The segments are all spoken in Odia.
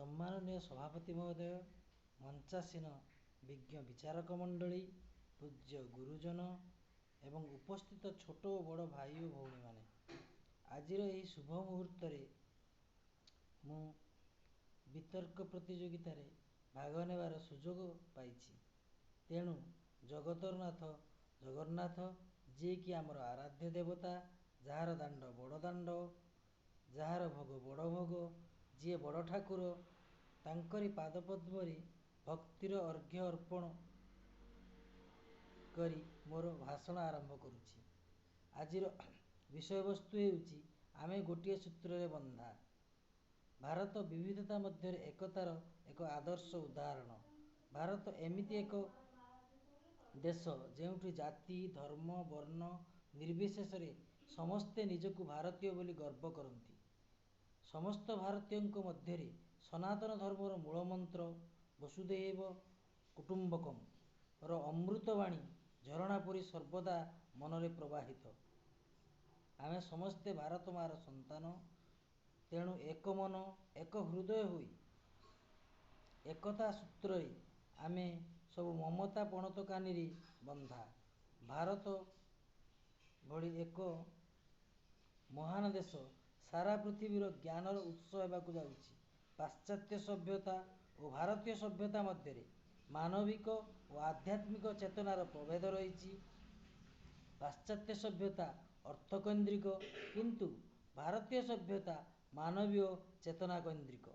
ସମ୍ମାନନୀୟ ସଭାପତି ମହୋଦୟ, ମଞ୍ଚାସୀନ ବିଜ୍ଞ ବିଚାରକ ମଣ୍ଡଳୀ, ପୂଜ୍ୟ ଗୁରୁଜନ ଏବଂ ଉପସ୍ଥିତ ଛୋଟ ଓ ବଡ଼ ଭାଇ ଓ ଭଉଣୀମାନେ, ଆଜିର ଏହି ଶୁଭ ମୁହୂର୍ତ୍ତରେ ମୁଁ ବିତର୍କ ପ୍ରତିଯୋଗିତାରେ ଭାଗ ନେବାର ସୁଯୋଗ ପାଇଛି। ତେଣୁ ଜଗତର ନାଥ ଜଗନ୍ନାଥ, ଯିଏକି ଆମର ଆରାଧ୍ୟ ଦେବତା, ଯାହାର ଦାଣ୍ଡ ବଡ଼ ଦାଣ୍ଡ, ଯାହାର ଭୋଗ ବଡ଼ ଭୋଗ, ଯିଏ ବଡ଼ ଠାକୁର, ତାଙ୍କରି ପାଦପଦ୍ମରେ ଭକ୍ତିର ଅର୍ଘ୍ୟ ଅର୍ପଣ କରି ମୋର ଭାଷଣ ଆରମ୍ଭ କରୁଛି। ଆଜିର ବିଷୟବସ୍ତୁ ହେଉଛି ଆମେ ଗୋଟିଏ ସୂତ୍ରରେ ବନ୍ଧା। ଭାରତ ବିବିଧତା ମଧ୍ୟରେ ଏକତାର ଏକ ଆଦର୍ଶ ଉଦାହରଣ। ଭାରତ ଏମିତି ଏକ ଦେଶ, ଯେଉଁଠି ଜାତି, ଧର୍ମ, ବର୍ଣ୍ଣ ନିର୍ବିଶେଷରେ ସମସ୍ତେ ନିଜକୁ ଭାରତୀୟ ବୋଲି ଗର୍ବ କରନ୍ତି। ସମସ୍ତ ଭାରତୀୟଙ୍କ ମଧ୍ୟରେ ସନାତନ ଧର୍ମର ମୂଳମନ୍ତ୍ର ବସୁଧୈବ କୁଟୁମ୍ବକମ୍ ର ଅମୃତବାଣୀ ଝରଣା ପରି ସର୍ବଦା ମନରେ ପ୍ରବାହିତ। ଆମେ ସମସ୍ତେ ଭାରତ ମାର ସନ୍ତାନ। ତେଣୁ ଏକ ମନ, ଏକ ହୃଦୟ ହୋଇ ଏକତା ସୂତ୍ରରେ ଆମେ ସବୁ ମମତା ପଣତ କାନିରେ ବନ୍ଧା। ଭାରତ ଭଳି ଏକ ମହାନ ଦେଶ ସାରା ପୃଥିବୀର ଜ୍ଞାନର ଉତ୍ସ ହେବାକୁ ଯାଉଛି। ପାଶ୍ଚାତ୍ୟ ସଭ୍ୟତା ଓ ଭାରତୀୟ ସଭ୍ୟତା ମଧ୍ୟରେ ମାନବିକ ଓ ଆଧ୍ୟାତ୍ମିକ ଚେତନାର ପ୍ରଭେଦ ରହିଛି। ପାଶ୍ଚାତ୍ୟ ସଭ୍ୟତା ଅର୍ଥକୈନ୍ଦ୍ରିକ, କିନ୍ତୁ ଭାରତୀୟ ସଭ୍ୟତା ମାନବୀୟ ଚେତନା କୈନ୍ଦ୍ରିକ।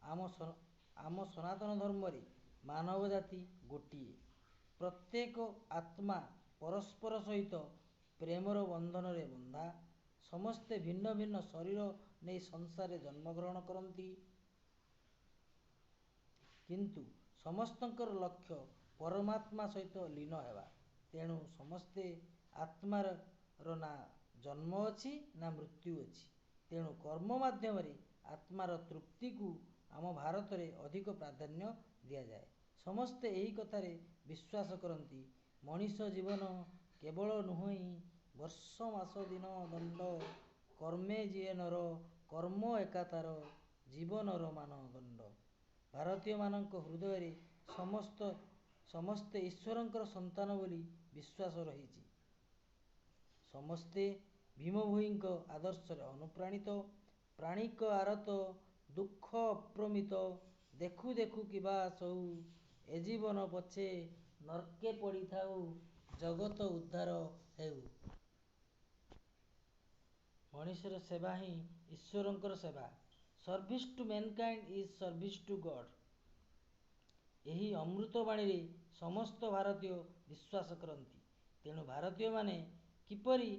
ଆମ ସନାତନ ଧର୍ମରେ ମାନବ ଜାତି ଗୋଟିଏ। ପ୍ରତ୍ୟେକ ଆତ୍ମା ପରସ୍ପର ସହିତ ପ୍ରେମର ବନ୍ଧନରେ ବନ୍ଧା। ସମସ୍ତେ ଭିନ୍ନ ଭିନ୍ନ ଶରୀର ନେଇ ସଂସାରରେ ଜନ୍ମଗ୍ରହଣ କରନ୍ତି, କିନ୍ତୁ ସମସ୍ତଙ୍କର ଲକ୍ଷ୍ୟ ପରମାତ୍ମା ସହିତ ଲୀନ ହେବା। ତେଣୁ ସମସ୍ତେ ଆତ୍ମାର ନା ଜନ୍ମ ଅଛି ନା ମୃତ୍ୟୁ ଅଛି। ତେଣୁ କର୍ମ ମାଧ୍ୟମରେ ଆତ୍ମାର ତୃପ୍ତିକୁ ଆମ ଭାରତରେ ଅଧିକ ପ୍ରାଧାନ୍ୟ ଦିଆଯାଏ। ସମସ୍ତେ ଏହି କଥାରେ ବିଶ୍ୱାସ କରନ୍ତି, ମଣିଷ ଜୀବନ କେବଳ ନୁହଁଇ ବର୍ଷ ମାସ ଦିନ ଦଣ୍ଡ, କର୍ମେ ଯିଏ ନର କର୍ମ ଏକା ତାର ଜୀବନର ମାନଦଣ୍ଡ। ଭାରତୀୟମାନଙ୍କ ହୃଦୟରେ ସମସ୍ତେ ଈଶ୍ୱରଙ୍କର ସନ୍ତାନ ବୋଲି ବିଶ୍ୱାସ ରହିଛି। ସମସ୍ତେ ଭୀମଭୋଇଙ୍କ ଆଦର୍ଶରେ ଅନୁପ୍ରାଣିତ। ପ୍ରାଣୀଙ୍କ ଆରତ ଦୁଃଖ ଅପରିମିତ, ଦେଖୁ ଦେଖୁ କିବା ସହୁ, ଏ ଜୀବନ ପଛେ ନର୍କେ ପଡ଼ିଥାଉ, ଜଗତ ଉଦ୍ଧାର ହେଉ। ମଣିଷର ସେବା ହିଁ ଈଶ୍ୱରଙ୍କର ସେବା। Service to mankind is service to God। ଏହି ଅମୃତବାଣୀରେ ସମସ୍ତ ଭାରତୀୟ ବିଶ୍ୱାସ କରନ୍ତି। ତେଣୁ ଭାରତୀୟମାନେ କିପରି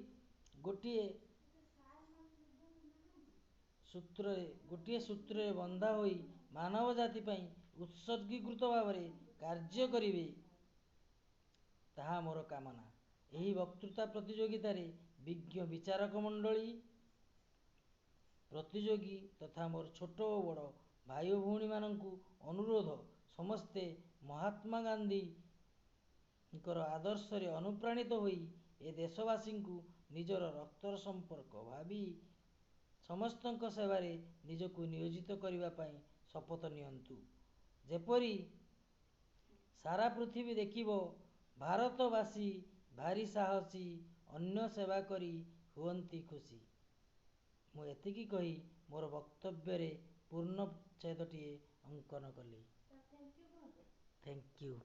ଗୋଟିଏ ସୂତ୍ରରେ ବନ୍ଧା ହୋଇ ମାନବ ଜାତି ପାଇଁ ଉତ୍ସର୍ଗୀକୃତ ଭାବରେ କାର୍ଯ୍ୟ କରିବେ, ତାହା ମୋର କାମନା। ଏହି ବକ୍ତୃତା ପ୍ରତିଯୋଗିତାରେ ବିଜ୍ଞ ବିଚାରକ ମଣ୍ଡଳୀ, ପ୍ରତିଯୋଗୀ ତଥା ମୋର ଛୋଟ ଓ ବଡ଼ ଭାଇ ଓ ଭଉଣୀମାନଙ୍କୁ ଅନୁରୋଧ, ସମସ୍ତେ ମହାତ୍ମା ଗାନ୍ଧୀଙ୍କର ଆଦର୍ଶରେ ଅନୁପ୍ରାଣିତ ହୋଇ ଏ ଦେଶବାସୀଙ୍କୁ ନିଜର ରକ୍ତର ସମ୍ପର୍କ ଭାବି ସମସ୍ତଙ୍କ ସେବାରେ ନିଜକୁ ନିୟୋଜିତ କରିବା ପାଇଁ ଶପଥ ନିଅନ୍ତୁ, ଯେପରି ସାରା ପୃଥିବୀ ଦେଖିବ ଭାରତବାସୀ ଭାରି ସାହସୀ, ଅନ୍ୟ ସେବା କରି ହୁଅନ୍ତି ଖୁସି। ମୁଁ ଏତିକି କହି ମୋର ବକ୍ତବ୍ୟରେ ପୂର୍ଣ୍ଣଚ୍ଛେଦଟିଏ ଅଙ୍କନ କଲି। Thank you କୁହନ୍ତୁ। Thank you.